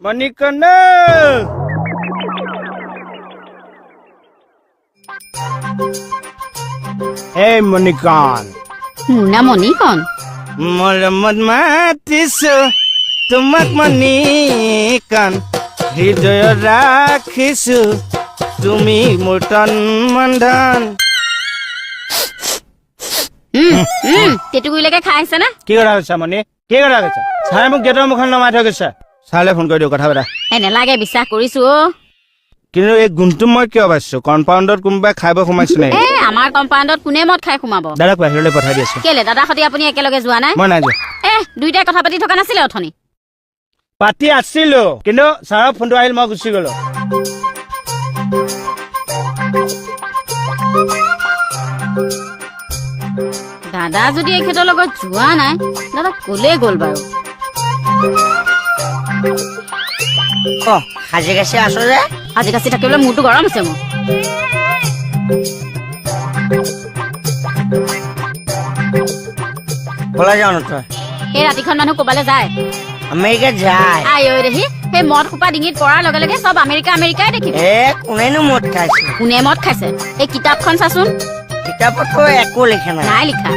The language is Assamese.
মণিকণ, এই মণিকণ। মোৰ নাম মণিকণ। মৰমত মাতিছো তোমাক মণিকণ, হৃদয়ত ৰাখিছো তুমি মোৰ তন মন ধন। টেটুগুৰিলৈকে খাই আহিছে নে? কি কথা কৈছা মণি, কি কথা কৈছা? ছাৰে মোক গেটৰ মুখত নমাই থৈ গৈছে। ছাৰলৈ ফোন কৰি দিওঁ, কথা পাতা। এ নেলাগে, বিশ্বাস কৰিছো অ। কিন্তু এই গুণটো মই কিয় পাইছো? কম্পাউণ্ডত কোনোবাই খাই বৈ সোমাইছে নেকি? এ আমাৰ কম্পাউণ্ডত কোনে মদ খাই সোমাব? দাদাক বাহিৰলৈ পঠাই দি আছো। কেলে, দাদা সতি আপুনি একেলগে যোৱা নাই? মই নাই যোৱা। এ দুইটাই কথা পাতি থকা নাছিলে অথনি? পাতি আছিলো, কিন্তু ছাৰৰ ফোনটো আহিল, মই গুচি গলো। দাদা যদি এখেতৰ লগত যোৱা নাই, দাদা কলে গ'ল বাৰু? অ, সাজি কাচি আছো যে। সাজি কাচি থাকিবলৈ মূৰটো গৰম হৈছে মোৰ। কলৈ যাওঁ নো তই? এই ৰাতিখন মানুহ ক'বালৈ যায়? আমেৰিকাত যায়। আই ঐ দেহি, সেই মদ সোপা ডিঙিত পৰাৰ লগে লগে চব আমেৰিকা আমেৰিকাই দেখিব। এ কোনেনো মদ খাইছে? কোনে মদ খাইছে? এই কিতাপখন চাচোন। কিতাপতো একো লিখা নাই। নাই লিখা।